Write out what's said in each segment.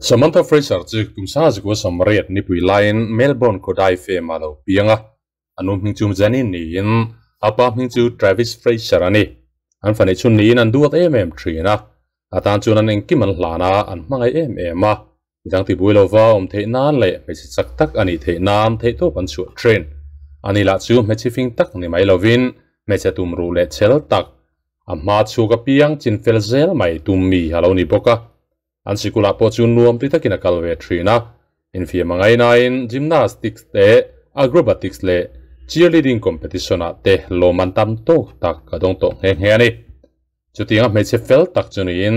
Samantha Fraser chu kum 1980 nipui laiin Melbourne khawdai fem a lo piang a, a nu hming chu Janine niin a pa hming chu Travis Fraser a ni. An fani chhun niin an duat em em thin a, a tan chuan an engkim an hlan a, an hmangaih em em a. Midang tibui lova awm theih nan leh hmeichhe chak tak a nih theih nan theihtawp an chhuah thin. Ani lah chu hmeichhe fing tak ni mai lovin hmeichhe tumruh leh chel tak, a hma chhuk apiang chin fel zel mai tum mi a lo ni bawk a. An sikulah pawh chu nuam ti takin a kal ve thin a, infiam a ngainain gymnastics te, acrobatics leh cheerleading competition ah te lawm an tam tawk tak a dawng tawh nghe nghe a ni. Chutianga hmeichhe fel tak chu niin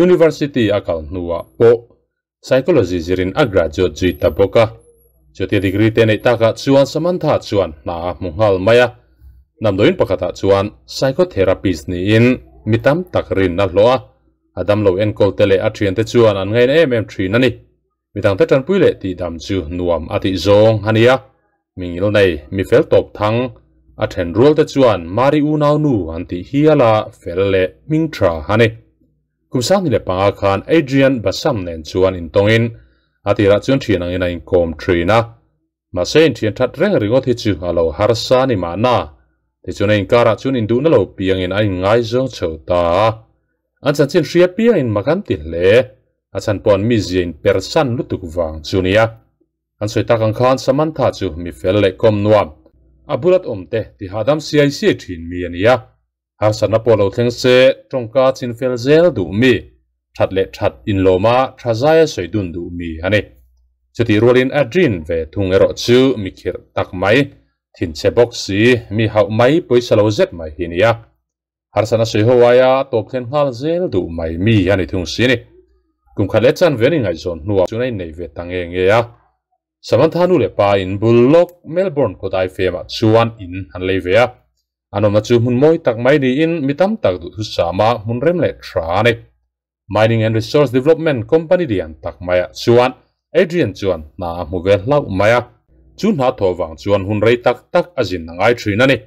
university a kal hnuah pawh psychology zirin a graduate zui ta bawk a. Chutia degree te neih takah chuan Samantha chuan hna a hmu nghal mai a. Damdawiin pakhatah chuan psychotherapist niin mi tam tak rinna hlawh a. A damlo enkawl te leh a thiante chuan an ngaina em em thin a ni. Midangte tanpui leh tihdam chu nuam a tih zawng a nia. Mi ngil nei, mi fel tawp thang, a then rual te chuan Mari unau nu an tih hial a fel leh hming tha a ni. Kum 2005 khan Adrian Basam nen chuan intawngin a tirah chuan thian angin a inkawm thin a. Mahse inthian that reng ringawt hi chu a lo harsa a ni mahna. Tichuan a inkarah chuan induhna lo piangin a inngaizawng chho ta a. An chanchin hria piangin mak an ti hle. A chhan pawh an mizia inpersan lutuk vang chu nia. An sawi tak ang khan Samantha chu mi fel leh kawm nuam, a bulat awm te ti hahdam siai siai thin mi a ni a. Harsatna pawh lo thleng se tawngka chin fel zel duh mi, that leh that inlawma tha zaia sawi dun duh mi a ni. Chutih rualin Adrian ve thung erawh chu mi khirh tak mai, thinchhe bawk si, mi hauh mai pawisa lo zet mai hi nia. Harsatna sawi ho aia a tawp thlen nghal zel duh mai mi a ni thung si a ni. Kum khat leh chan ve an ingaihzawn hnuah chuan a innei ve ta nge nge a. Samantha nu leh pa in bul lawk Melbourne khawdai femah chuan in an lei ve a. An awmna chu hmun mawi tak mai niin mi tam tak duhthusama hmun rem leh tha a ni. Mining and Resource Development Company lian tak maiah chuan Adrian chuan hna a hmu ve hlauh mai a, chu hna thawh vang chuan hun rei tak tak a zin a ngai thin a ni.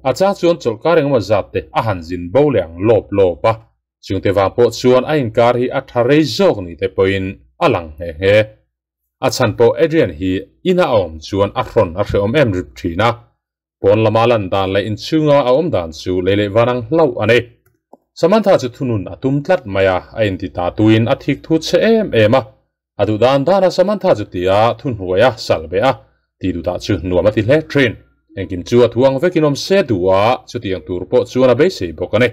A chang chuan chawlhkar engemaw zat te a han zin bo leh ang lawp lawp a, chungte vang pawh chuan a inkar hi a tha rei zawk ni te pawhin a lang nghe nghe. A chhan pawh Adrian hi ina a awm chuan a hrawn a hrehawm em rip thin a, Pawn lama lan dan leh inchhunga a awm dan chu lei leh van ang hlauh a ni. Samantha chu thunun a tum tlat mai a, a inti ta tuin a thik thu che em em a. A duh dan dana Samantha chu tia thuhnuai a sal beh a, ti duhdah chu nuam a ti hle thin. Engkim chu a thu ang vekin awm se duh a, chutiang tur pawh chuan a beisei bawk a ni.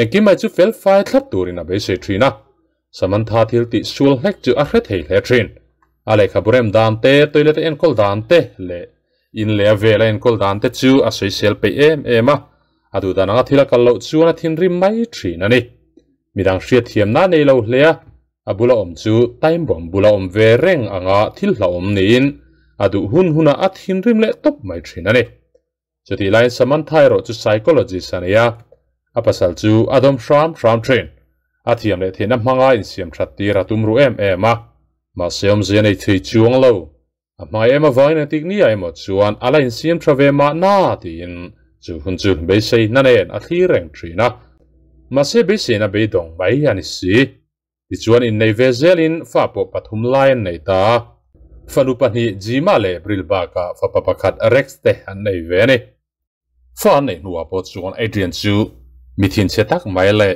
Engkim mai chu fel fai thlap turin a beisei thin a. Samantha thil tih sual hlek chu a hre thei hle thin. A lehkhabu rem dan te, toilet a enkawl dan te leh in leh a vel a enkawl dan te chu a sawisel peih em em a. A duh dan anga thil a kal loh chuan a thinrim mai thin a ni. Midang hriatthiamna a nei lo hle a, a bula awm chu time bomb bula awm ve reng anga thil hlauhawm niin a duh hun hunah a thinrim leh tawp mai thin a ni. Chutih laiin Samantha erawh chu psychologist a nei a, a pasal chu a dawm hram hram thin. A thiam leh theihna hmanga insiam that tir a tum ruh em em a, mahse awmzia nei thui chuang lo. A hmai em avangin engtik nia emaw chuan a la insiam tha ve mahna tiin chu hun chu beiseina nen a thlir reng thin a, mahse beiseina beidawng mai a ni si. Tichuan innei ve zelin fa pawh pathum lai an nei ta a, fanu pahnih Jima leh April bakah fapa pakhat Rex te an nei ve a ni. Fa an neih hnuah pawh chuan Adrian chu mi thinchhe tak mai leh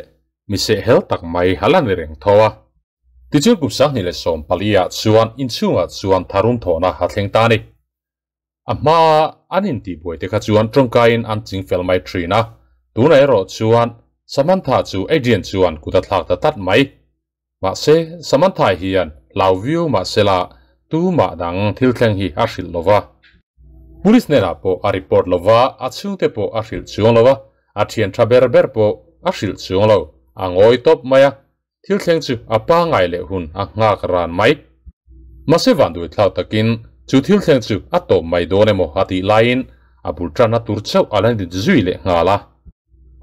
mi sehhel tak mai a la ni reng tho a. Tichuan kum 2014 ah chuan inchhungah chuan tharum thawhna a thleng ta a ni. A hmaa an intihbuai te kha chuan tawngkaiin an ching fel mai thin a, tunah erawh chuan Samantha chu Adrian chuan kut a thlak ta tlat mai. Mahse, Samantha hian hlau viau mahsela tumah dang thil thleng hi a hrilh lo va. Police hnenah pawh a report lo va, a chhungte pawh a hrilh chuang lo a, a thian tha ber ber pawh a hrilh chuang lo. A ngawi tawp mai a, Thil thleng chu a pangai leh hun a nghak ran mai. Mahse vanduai thlak takin chu thil thleng chu a tawp mai dawn emaw a tih laiin a bul tanna tur chauh a la ni zui leh nghal a.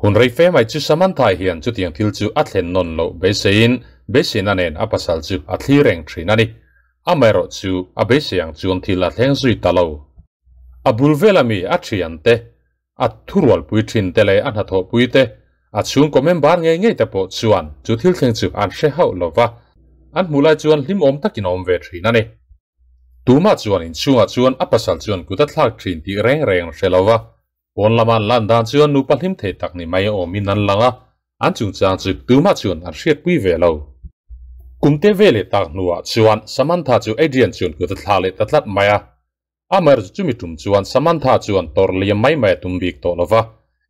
Hun rei fe mai chu Samantha hian chutiang thil chu a thlen nawn loh beiseiin beiseina nen a pasal chu a thlir reng thin a ni. Amaherawh chu a beisei ang chuan thil a thleng zui ta lo. A bul vela mi a thiante A thurualpui thin te leh a hnathawhpui te, a chhungkaw member ngei ngei te pawh chuan chu thil thleng chu an hre hauh lo va. an hmuh lai chuan hlimawm takin a awm ve thin a ni. Tumah chuan inchhungah chuan a pasal chuan kut a thlak thin tih reng reng hre lo va, pawn lama an lan dan chuan nupa hlim thei tak ni mai awmin an lang a, an chungchang chu tumah chuan an hriatpui ve lo. Kumte ve leh tak hnuah chuan Samantha chu Adrian chuan kut a thlak leh ta tlat mai a. Amaherawhchu chumi tum chuan Samantha chuan tawrh liam mai mai a tum bik tawh lo va,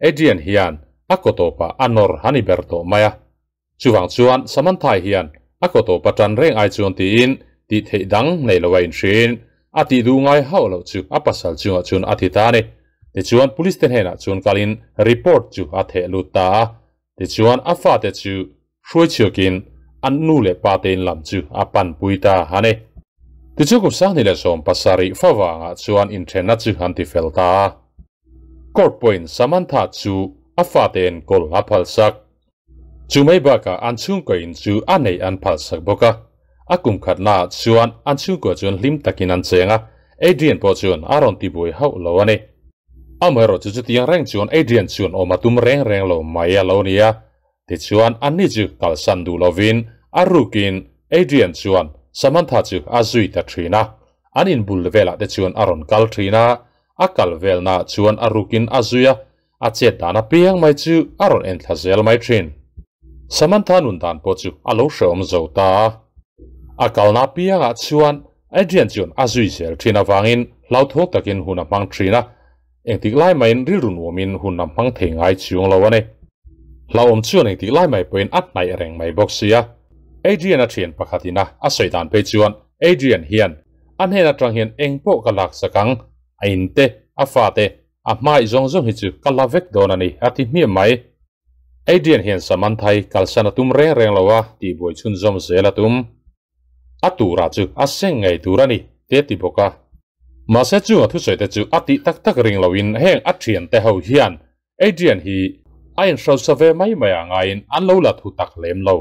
Adrian hian a kaw tawpah a nawr a ni ber tawh mai a. Chuvang chuan Samantha hian a kaw tawpa tan reng ai chuan tiin tih theih dang nei lo a inhriin a tih duh ngai hauh loh chu a pasal chungah chuan a ti ta a ni. Tichuan police te hnenah chuan kalin report chu a theh lut ta a. Tichuan a fate chu hruai chhuakin an nu leh pa te in lam chu a panpui ta a ni. Tichuan kum 2017 favangah chuan inthenna chu an ti fel ta a. Court pawhin Samantha chu a fate enkawl a phalsak. Chu mai bakah an chhungkaw in chu a neih an phalsak bawk a. A kum khatnaah chuan an chhungkua chuan hlim takin an cheng a, Adrian pawh chuan a rawn tibuai hauh lo a ni. Amaherawhchu chutiang reng chuan Adrian chuan awm a tum reng reng lo mai a lo ni a. Tichuan anni chu kalsan duh lovin a rukin Adrian chuan Samantha chu a zui ta thin a. An inbul velah te chuan a rawn kal thin a, a kal velnaah chuan a rukin a zui a, A chet dan apiang mai chu a rawn en thla zel mai thin. Samantha nun dan pawh chu a lo hrehawm zo ta a. A kalna apiangah chuan Adrian chuan a zui zel thin avangin hlauthawng takin hun a hmang thin a, engtik lai maiin rilru nuamin hun a hmang thei ngai chung lo a ni. Hlauhawm chuan engtik lai mai pawhin a hnaih reng mai bawk si a. Adrian a thian pakhatin a a sawi dan phei chuan Adrian hian a hnen atang hian engpawh ka laksak ang, a in te, a fate, A hmai zawng zawng hi chu ka la vek dawn a ni, a ti hmiah mai. Adrian hian Samantha hi kalsan a tum reng reng lo a, tihbuai chhunzawm zel a tum. A turah chu a seng ngei tur a ni, te ti bawk a. Mahse chung a thusawi te chu a tih tak tak ring loin heng a thiante ho hian Adrian hi a inhrosa ve mai mai ah ngaiin an lo la thu tak lem lo.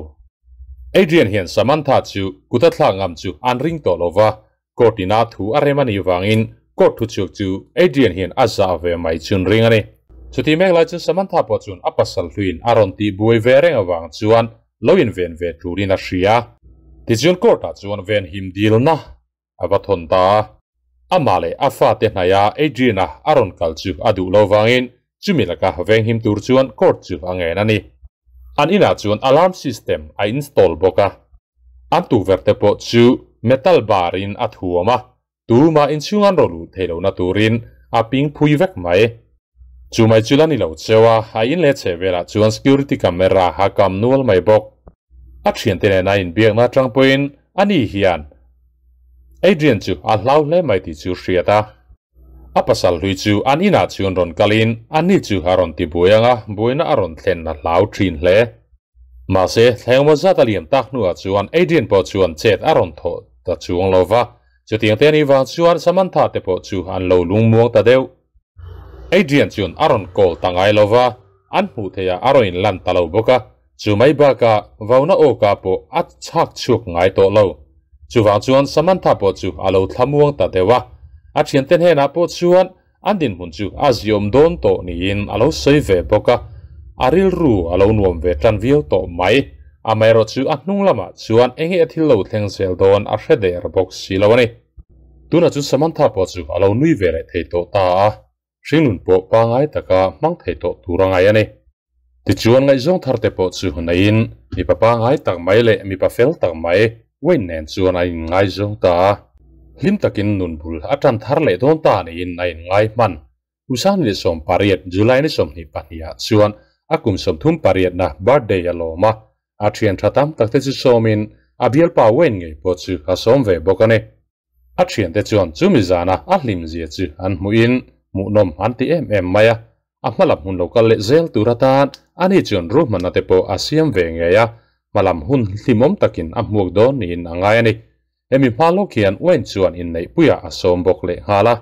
Adrian hian Samantha chu kut a thlak ngam chu an ring tawh lo va, Court ina thu a rem a nih vangin court thu chhuak chu Adrian hian a zah ve mai chun ring a ni. Chuti mek lai chuan Samantha pawh chuan a pasal hluiin a rawn tih buai ve reng avang chuan lo inven ve turin a hria. Tichuan court ah chuan venhim dilna a va thawn ta a. Amah leh a fate hnaia Adrian-a a rawn kal chu a duh lo vangin chumi laka venghim tur chuan court chu a ngen a ni. An inah chuan alarm system a install bawk a. An tukverh te pawh chu metal bar in a thuam a, tumah inchhung an rawlh thei lohna turin a ping phui vek mai. Chu mai chu la ni lo cheu a, a in leh chheh velah chuan security camera a kam nual mai bawk. A thiante nena inbiakna atang pawhin ani hian Adrian chu a hlau hle mai tih chu hriat a. A pasal hlui chu an inah chuan rawn kalin ani chu a rawn ti buai ang a, buaina a rawn thlen a hlau thin hle. Mahse, thlengmaw zat a liam tak hnuah chuan Adrian pawh chuan chet a rawn thawh ta chuang lo va, chutiang te anih vang chuan Samantha te pawh chu an lo lungmuang ta deuh. Adrian chuan a rawn call ta ngai lo va, an hmuh theihah a rawn inlan ta lo bawk a, chu mai bakah vauna awka pawh a chhak chhuak ngai tawh lo. Chuvang chuan Samantha pawh chu a lo thlamuang ta deuh a, a thiante hnenah pawh chuan An dinhmun chu a ziawm dawn tawh niin a lo sawi ve bawk a, a rilru a lo nuam ve tan viau tawh mai. Amaherawh chu a hnung lamah chuan eng nge a thil lo thleng zel dawn a hre der bawk si lo a ni. Tunah chu Samantha pawh chu a lo nui ve leh thei tawh ta a, hringnun pawh pangai taka hmang thei tawh tur a ngai a ni. Tichuan ngaihzawng thar te pawh chu neiin mipa pangai tak mai leh mipa fel tak mai Wayne nen chuan a inngaizawng ta a. Hlim takin nun bul a tan thar leh dawn ta niin a inngai hman. Kum 2018 July ni 22 ah chuan a kum 38 na birthday a lawm a, a thian tha tam tak te chu sawmin a bialpa Wayne ngei pawh chu a sawm ve bawk a ni. A thiante chuan chumi zana a hlimzia chu an hmuhin hmuhnawm an ti em em mai a, a hmalam hun lo kal leh zel tur atan ani chuan ruhmanna te pawh a siam ve ngei a, hmalam hun hlimawm takin a hmuak dawn niin a ngai a ni. Hemi hma lawk hian Wayne chuan inneihpuiah a sawm bawk leh nghal a.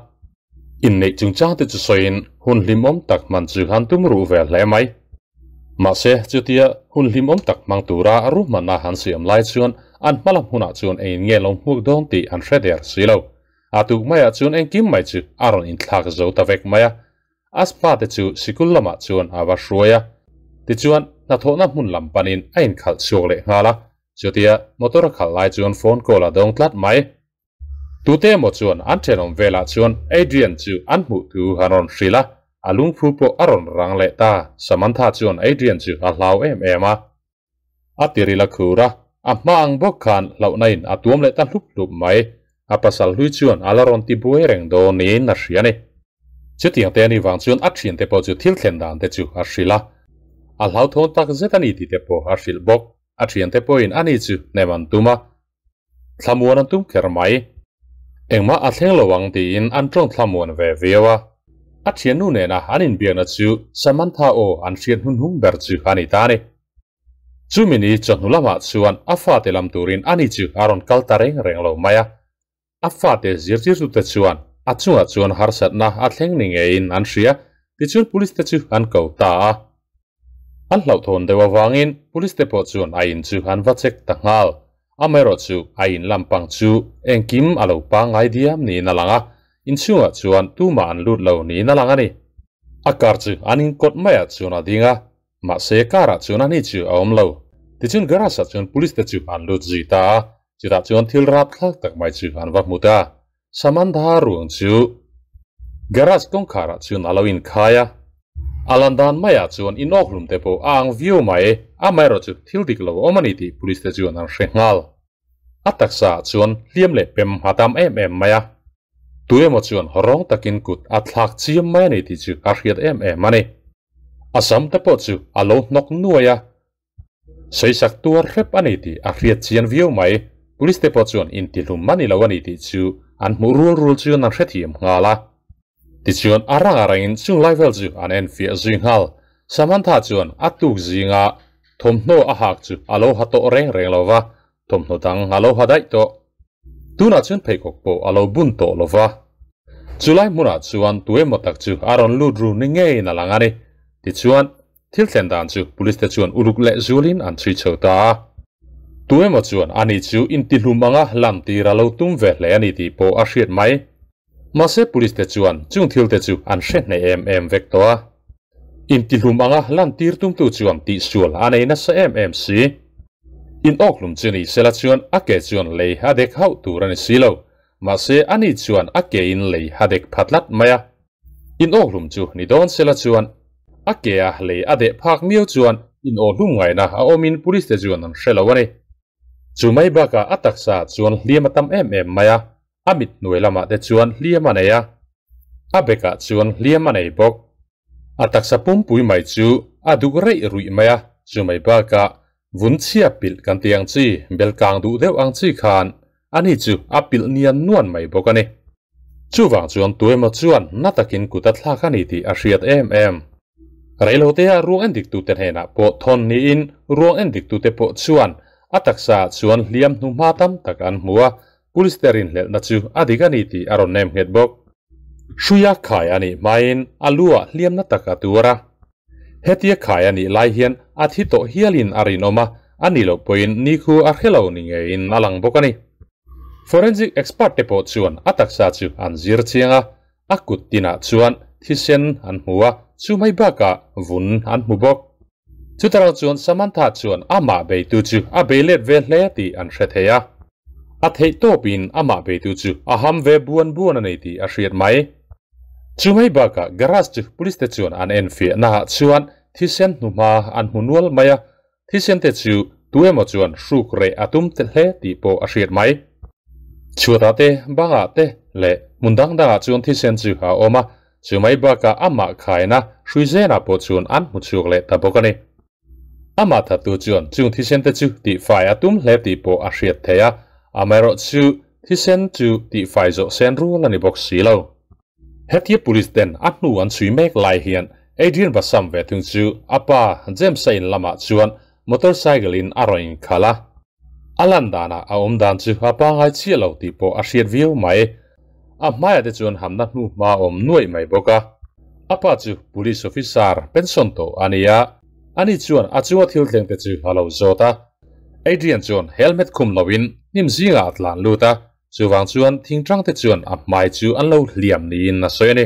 Inneih chungchang te chu sawiin hun hlimawm tak hman chu han tum ruh ve hle mai. Mahse, chutia hun hlimawm tak hmang tura ruhmanna han siam lai chuan an hmalam hunah chuan engin nge lo hmuk dawn tih an hre der si lo. A tuk maiah chuan engkim mai chu a rawn inthlak zo ta vek mai a. A spa te chu sikul lamah chuan a va hruai a. Tichuan, hnathawhna hmun lam panin a inkhalh chhuak leh nghal a. Chutia motor a khalh lai chuan phone call a dawng tlat mai. Tute emaw chuan an thenawm velah chuan Adrian chu an hmuh thu an rawn hrilh a, a lungphu pawh a rawn rang leh ta. Samantha chuan Adrian chu a hlau em em a. A tiril a khur a, a hma ang bawk khan hlauhna in a tuam leh ta hlup hlup mai. A pasal hlui chuan a la rawn ti buai reng dawn niin a hria a ni. Chutiang te a nih vang chuan a thiante pawh chu thil thlen dan te chu a hrilh a, a hlauthawng tak zet a ni tih te pawh a hrilh bawk. A thiante pawhin ani chu hnem an tum a, thlamuan an tum kher mai. Engmah a thleng lo ang tiin an tawng thlamuan ve viau a. A thiannu nena an inbiakna chu Samantha aw an hriat hnunhnung ber chu a ni ta a ni. Chumi ni chawhnu lamah chuan a fate lam turin ani chu a rawn kal ta reng reng lo mai a. A fate zirtirtute chuan a chungah chuan harsatna a thleng ni ngeiin an hria, tichuan police te chu an ko ta a. An hlauhthawn deuh avangin police te pawh chuan a in chu an va check ta nghal. Amaherawhchu a in lampang chu engkim a lo pangngai diam niin a lang a, inchhungah chuan tumah an lut lo niin a lang a ni. A car chu an inkawt maiah chuan a ding a, Mahse, car ah chuan ani chu a awm lo. Tichuan garage ah chuan police te chu an lut zui ta a, chutah chuan thil rapthlak tak mai chu an va hmu ta. Samantha ruang chu garage kawngkhar ah chuan a lo inkhai a. A lan dan maiah chuan inawkhlum te pawh a ang viau mai, amaherawh chu thil dik lo awm a ni tih police te chuan an hre nghal. A taksa ah chuan hliam leh pem a tam em em mai a. Tu emaw chuan rawng takin kut a thlak chiam mai a ni tih chu a hriat em em a ni. A sam te pawh chu a lo hnawk nuai a, sawisak tuar hrep a ni tih a hriat chian viau mai. Police te pawh chuan intihlum a ni lo a ni tih chu an hmuh rul rul chuan an hrethiam nghal a. Tichuan a rang a rangin chung lai vel chu an enfiah zui nghal. Samantha chuan a tuk zinga thawmhnaw a hak chu a lo ha tawh reng reng lo va, thawmhnaw dang a lo ha daih tawh. Tunah chuan pheikhawk pawh a lo bun tawh lo va. Chulai hmunah chuan tu emaw tak chu a rawn lut ru ni ngeiin a lang a ni. Tichuan, thil thlen dan chu police te chuan uluk leh zulin an chhui chho ta a. Tu emaw chuan ani chu intihlum anga lantir a lo tum ve hle a ni tih pawh a hriat mai. Mahse police te chuan chung thil te chu an hre hneh em em vek tawh a. Intihlum anga lantir tumtu chuan tihsual a nei nasa em em si. In awkhlum chu ni sela chuan a ke chuan lei a dek hauh tur a ni si lo. Mahse ani chuan a ke in lei a dek pha tlat mai a. In awkhlum chu ni dawn sela chuan a ke a lei a deh phak miau chuan in awhlum ngaihna a awmin police te chuan an hre lo a ni. Chu mai bakah a taksa chuan hliam a tam em em mai a, a mit hnuai lamah te chuan hliam a nei a, a bekah chuan hliam a nei bawk. A taksa pumpui mai chu a duk reih ruih mai a, chu mai bakah vun chhia pilh kan tih ang chi, bel kang duh deuh ang chi khan ani chu a pilh nian nuan mai bawk a ni. Chuvang chuan tuemaw chuan na takin kut a thlak a ni tih a hriat em em. Reilotea ruang endiktute hnenah pawh thawn niin ruang endiktute pawh chuan a taksaah chuan hliam hnuhma tam tak an hmu a, police te rinhlelhna chu a dik a ni tih a rawn nem nghet bawk. Hruia khai a nih hmain a luah hliamna tak a tuar a. Hetia khai a nih lai hian a thi tawh hialin a rinawm a, a nih loh pawhin nikhu a hre lo ni ngeiin a lang bawk a ni. Forensic expert te pawh chuan a taksa chu an zir chiang a, a kut tinah chuan thisen an hmu a, chu mai bakah vun an hmu bawk. Chutarang chuan Samantha chuan amah beitu chu a bei let ve hle tih an hre thei a. A theih tawpin amah beitu chu a ham ve buan buan a nei tih a hriat mai. Chu mai bakah garage chu police te chuan an enfiah naah chuan thisen hnuhma an hmu nual mai a, Thisen te chu tu emaw chuan hruk reh a tum tel hle tih pawh a hriat mai. Chhuatah te, bangah te leh hmun dang dangah chuan thisen chu a awm a, chu mai bakah amah khaina hrui zenah pawh chuan an hmu chhuak leh ta bawk a ni. Amah thattu chuan chung thisen te chu tihfai a tum hle tih pawh a hriat theih a, amaherawhchu thisen chu tihfai zawh sen rual a ni bawk si lo. Hetia police ten a hnu an chhui mek lai hian Adrian Basam ve thung chu a pa James-a in lamah chuan motorcycle in a rawn inkhalh a. A lan danah a awm dan chu a pangai chiah lo tih pawh a hriat viau mai. A hmaiah te chuan hamna hnu hma a awm nuaih mai bawk a. A pa chu police officer pension tawh a ni a, ani chuan a chunga thil thleng te chu a lo zawt a. Adrian chuan helmet khum loin hnim zingah a tlan lut a, Chuvang chuan thingtang te chuan a hmai chu an lo hliam niin a sawi a ni.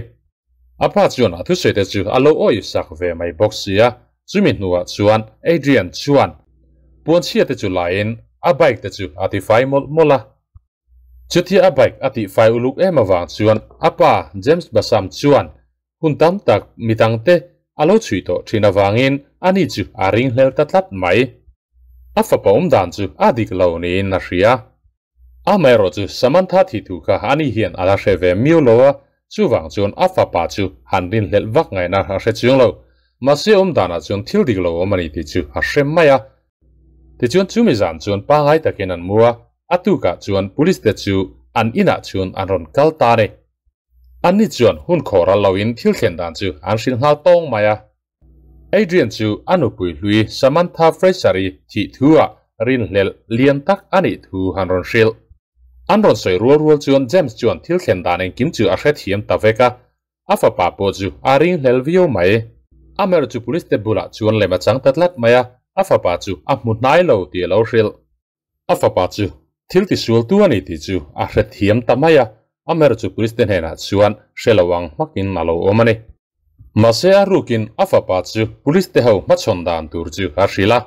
A pa chuan a thusawi te chu a lo awih sak ve mai bawk si a, chumi hnuah chuan Adrian chuan puanchhia te chu laiin a bike te chu a ti fai mawlh mawlh a. Chutia a bike a tih fai uluk em avang chuan a pa James Basam chuan hun tam tak midang te a lo chhui tawh thin avangin ani chu a ringhlel ta tlat mai. A fapa awm dan chu a dik lo niin a hria. Amaherawhchu Samantha thi thu kha ani hian a la hre ve miau lo a, chuvang chuan a fapa chu han rinhlelh vak ngaihna a hre chuang lo. Mahse awm danah chuan thil dik lo awm a ni tih chu a hre mai a. Tichuan chumi zan chuan pangngai takin an mu a, a tukah chuan police te chu an inah chuan an rawn kal ta a ni. Anni chuan hun khawh ral loin thil thlen dan chu an hrilh nghal tawng mai a. Adrian chu a nupui hlui Samantha Fraser-i thih thu-ah rinhlelh lian tak a nih thu han rawn hrilh. An rawn sawi rual rual chuan James chuan thil thlen dan engkim chu a hrethiam ta vek a, a fapa pawh chu a ringhlel viau mai. Amer chu police te bulah chuan lem a chang ta tlat mai a, a fapa chu a hmu hnai lo tih a lo hrilh. A fapa chu thil tisualtu a ni tih chu a hrethiam ta mai a, Amer chu police te hnenah chuan hre lo ang hmakin a lo awm a ni. Mahse a rukin a fapa chu police te ho hmachhawn dan tur chu a hrilh a,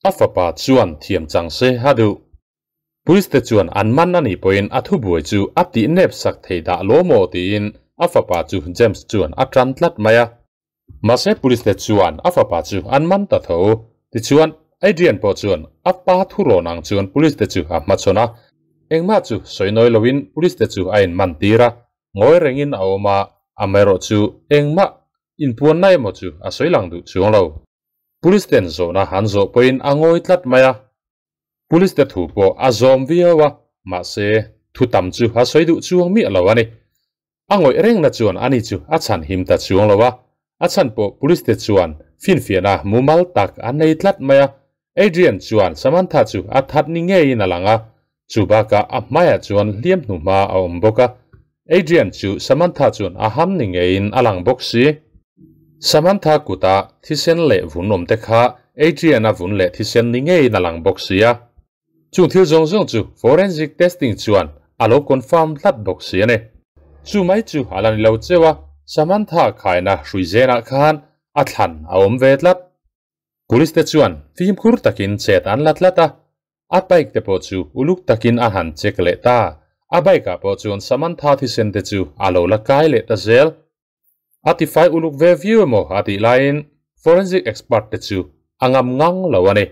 a fapa chuan thiam chang se a duh. Police te chuan an man a nih pawhin a thubuai chu a tih nep sak thei dah lo maw tiin a fapa chu James chuan a tan tlat mai a. Mahse police te chuan a fapa chu an man ta tho. Tichuan Adrian pawh chuan a pa thurawn ang chuan police te chu a hmachhawn a, engmah chu sawi nawi loin police te chu a inman tir a, ngawi rengin a awm a, amaherawhchu engmah inpuanna emaw chu a sawi lang duh chuang lo. Police ten zawhna an zawh pawhin a ngawi tlat mai a. Police te thu pawh a zawm viau a, mahse thu tam chu a sawi duh chuang miah lo a ni. A ngawih rengna chuan ani chu a chhan him ta chuang lo a, a chhan pawh police te chuan finfiahna mumal tak an nei tlat mai a. Adrian chuan Samantha chu a that ni ngeiin a lang a, chu bakah a hmaiah chuan hliam hnuhma a awm bawk a. Adrian chu Samantha chuan a ham ni ngeiin a lang bawk si. Samantha kuta thisen leh vun awm te kha Adrian-a vun leh thisen ni ngeiin a lang bawk si a. Chung thil zawng zawng chu forensic testing chuan a lo confirm tlat bawk si a ni. Chu mai chu a la ni lo cheu a, Samantha khaina hrui zenah khan a thlan a awm ve tlat. Police te chuan fimkhur takin chet an la tlat a, a bike te pawh chu uluk takin a han check leh ta. A bike ah pawh chuan Samantha thisen te chu a lo la kai leh ta zel. A tifai uluk ve viau emaw a tih laiin forensic expert te chu a ngam ngang lo a ni.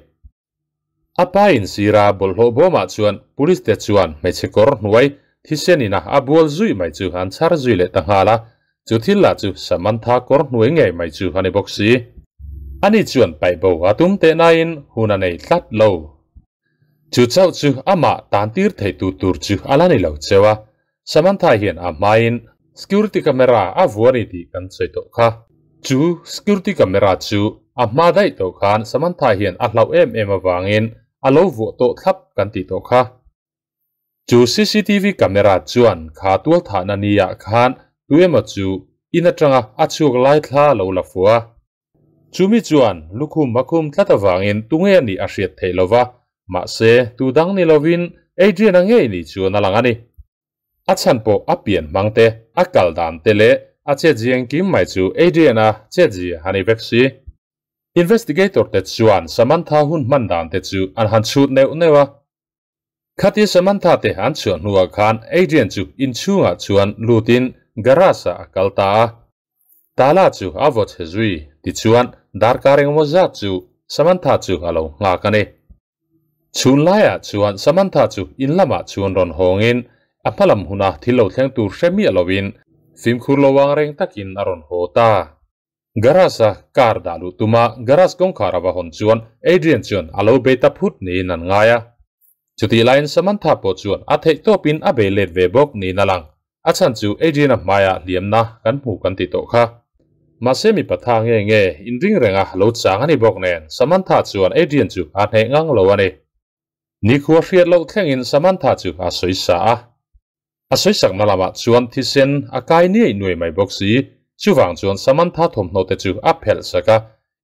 A pa in sira bawlhhlawh bawmah chuan police te chuan hmeichhe kawr hnuai thisen ina a bual zui mai chu an chhar zui leh ta nghal a, chu thil lah chu Samantha kawr hnuai ngei mai chu a ni bawk si. Ani chuan paih bo a tum teh nain hun a nei tlat lo. Chu chauh chu amah tan tir thei tu tur chu a la ni lo cheu a, Samantha hian a hmain security camera a vua ni tih kan sawi tawh kha. Chu security camera chu a hma daih tawh khan Samantha hian a hlauh em em avangin a lo vuah tawh thlap kan tih tawh kha. Chu cctv camera chuan kha tualthahna niah khan tu emaw chu in atanga a chhuak lai thla lo la fuh a. Chumi chuan lukhum a khum tlat avangin tunge a nih a hriat theih lo va, mahse tu dang ni lovin Adrian-a ngei ni chuan a lang a ni. A chhan pawh a pian hmang te, a kal dan te leh a chetzia engkim mai chu Adrian-a chetzia a ni vek si. Investigator te chuan Samantha hun hman dan te chu an han chhut neuh neuh a. Khati Samantha te an chhuah hnuah khan Adrian chu inchhungah chuan lutin garage ah a kal ta a. Tala chu a vaw chhe zui tichuan darkar engemaw zat chu Samantha chu a lo nghak a ni. Chhun laiah chuan Samantha chu in lamah chuan rawn hawngin a hmalam huna thil lo thleng tur hre miah lovin fimkhur lo ang reng takin a rawn haw ta. Garage a car dah luh tuma garage kawngkhar a va hawn chuan Adrian chuan a lo bei ta phut niin an ngai a. Chutih laiin Samantha pawh chuan a theih tawpin a bei let ve bawk niin a lang. A chhan chu Adrian-a hmaiah hliamna kan hmu kan ti tawh kha. Mahse mipa tha nge nge inring renga lo chang a ni bawk nen Samantha chuan Adrian chu a hneh ngang lo a ni. Nikhua hriat loh thlengin Samantha chu a sawi sa a. A sawisakna lamah chuan thisen a kai niai nuai mai bawk si. Chuvang chuan Samantha thawmhnaw te chu a phelh sak a,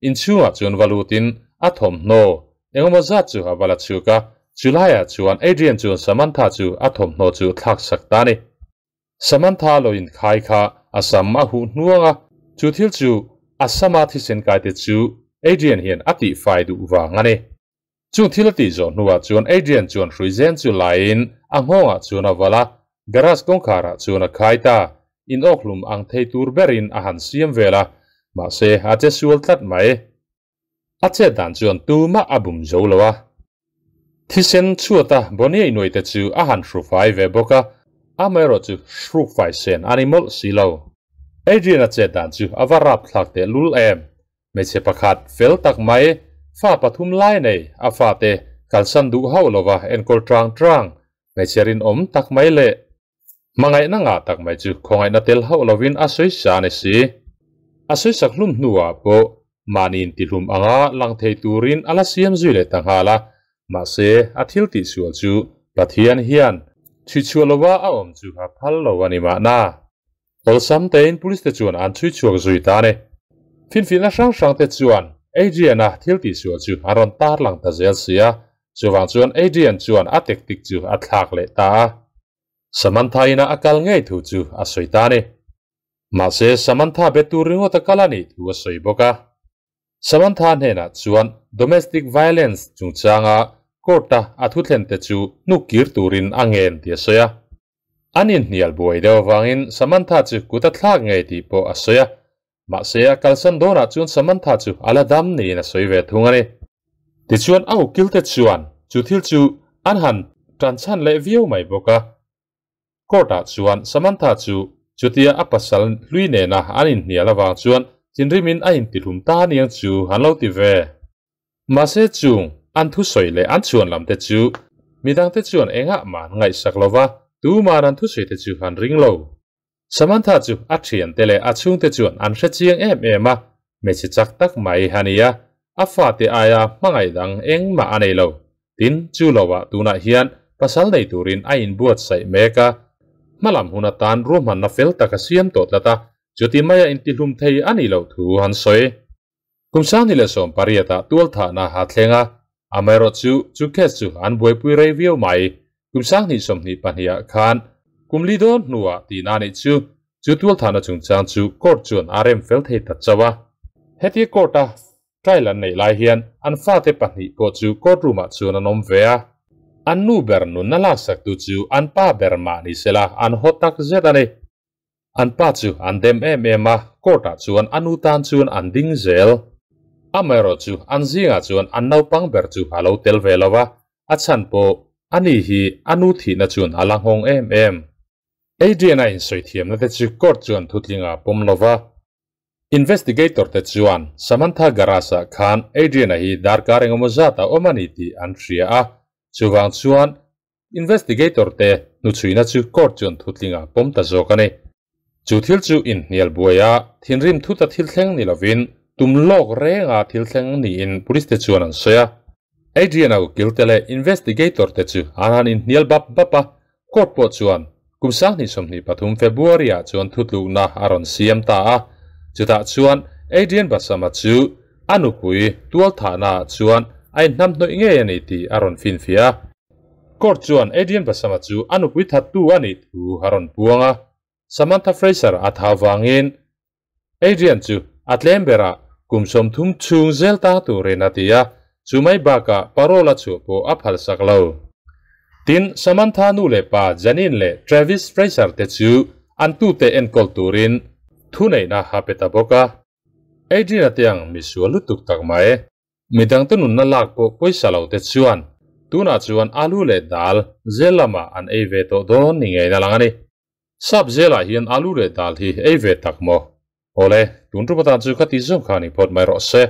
inchhungah chuan va lutin a thawmhnaw engemaw zat chu a va la chhuk a, chulaiah chuan Adrian chuan Samantha chu a thawmhnaw chu thlak sak ta a ni. Samantha lo inkhai kha a sam a huh hnuang a, chu thil chu a sama thisen kai te chu Adrian hian a tihfai duh vang a ni. Chung thil a tih zawh hnuah chuan Adrian chuan hruizen chu laiin a nghawngah chuan a valh a, garage kawngkharah chuan a khai ta. In awkhlum ang thei tur berin a han siam vel a, mahse a che sual tlat mai. A chet dan chuan tumah a bum zo lo a. Thisen chhuata Bonnie inuaite chu a han hrufai ve bawk a, amaherawhchu hrukfai sen a ni mawlh si lo. Adrian-a chet dan chu a va rapthlak teh lul em! Hmeichhe pakhat fel tak mai, fa pathum lai nei, a fate kalsan duh hauh lova enkawl tang tang, hmeichhe rinawm tak mai leh hmangaihna ngah tak mai chu khawngaihna tel hauh lovin a sawisa a ni si. A sawisak hlum hnuah pawh mahni intihlum anga lang thei turin a la siam zui leh ta nghal a, mahse a thil tihsual chu Pathian hian chhuichhuah lova a awm chu a phal lo a ni mahna. Awlsam tein police te chuan an chhui chhuak zui ta a ni. Finfihna hrang hrang te chuan Adrian-a thil tihsual chu an rawn tarlang ta zel si a, chuvang chuan Adrian chuan a tactic chu a thlak leh ta a. Samantha ina a kal ngei thu chu a sawi ta a ni. Mahse Samantha be tur ringawt a kal a nih thu a sawi bawk a. Samantha hnenah chuan domestic violence chungchanga court-a a thuthlen te chu hnuk kir turin a ngen tih a sawi a. An inhnial buai deuh avangin Samantha chu kut a thlak ngei tih pawh a sawi a, mahse a kalsan dawnah chuan Samantha chu a la dam niin a sawi ve thung a ni. Tichuan a ukilte chuan chu thil chu an han tan chhan leh viau mai bawk a. Court-ah chuan Samantha chu chutia a pasal hlui nena an inhnial avang chuan thinrimin a intihlum ta aniang chu an lo ti ve. Mahse chung an thusawi leh an chhuan lam te chu midangte chuan engah mah an ngaihsak lo va, tuman an thusawi te chu an ring lo. Samantha chu a thiante leh a chhungte chuan an hre chiang em em a, hmeichhe chak tak mai a ni a, a fate aia hmangaih dang engmah a nei lo. Tin, chu lovah tunah hian pasal nei turin a inbuatsaih mek a, hmalam hun atan ruahmanna fel tak a siam tawh tlat a, chuti maia intihlum thei a nih loh thu an sawi. Kum 2018 ah tualthahna a thleng a, amaherawhchu chu case chu an buaipui rei viau mai. Kum 2022 ah khan kum li dawn hnuah tihna anih chu, chu tualthahna chungchang chu court chuan a rem fel thei ta chauh a. Hetia court a trial an neih lai hian an fate pahnih pawh chu court room ah chuan an awm ve a. An nu ber nunna laksaktu chu an pa ber mah ni sela an haw tak zet a ni. An pa chu an dem em em a, court ah chuan a nu tan chuan an ding zel. Amaherawh chu an zingah chuan an naupang ber chu a lo tel ve lo a, a chhan pawh a ni hi a nu thihna chuan a la nghawng em em. Adrian a insawi thiamna te chu court chuan thutling a pawm lo va. Investigator te chuan Samantha garage ah khan Adrian-a hi darkar engemaw zat a awm a ni tih an hria a, chuvang chuan Investigator te hnuchhuina chu court chuan thutling a pawm ta zawk a ni. Chu thil chu inhnial buai a, thinrim thuta thil thleng ni lovin tum lawk renga thil thleng niin police te chuan an sawi a. Adrian-a ukil te leh investigator te chu an han inhnial bap bap a, court pawh chuan kum 2023 February ah chuan thutlukna a rawn siam ta a. Chutah chuan Adrian Basama chu a nupui tualthahna ah chuan a inhnamhnawih ngei a ni tih a rawn finfiah a. Court chuan Adrian Basama chu a nupui thattu a nih thu a rawn puang a, Samantha Fraser a thau vangin Adrian chu a tlem berah kum 30 chhung zel ta turin a ti a, chu mai bakah parole a chhuah pawh a phalsak lo. Tin, Samantha nu leh pa Janine leh Travis Fraser te chu an tute enkawl turin thuneihna a pe ta bawk a. Adrian-a te ang misual lutuk tak mai. Midangte nunna lak pawh pawisa lo te chuan tunah chuan alu leh dal zel lamah an ei ve tawh dawn ni ngei na lang a ni. Sap zelah hian alu leh dal hi ei ve tak maw? Awle, tun tum atan chu ka ti zawng kha ni phawt mai rawh se.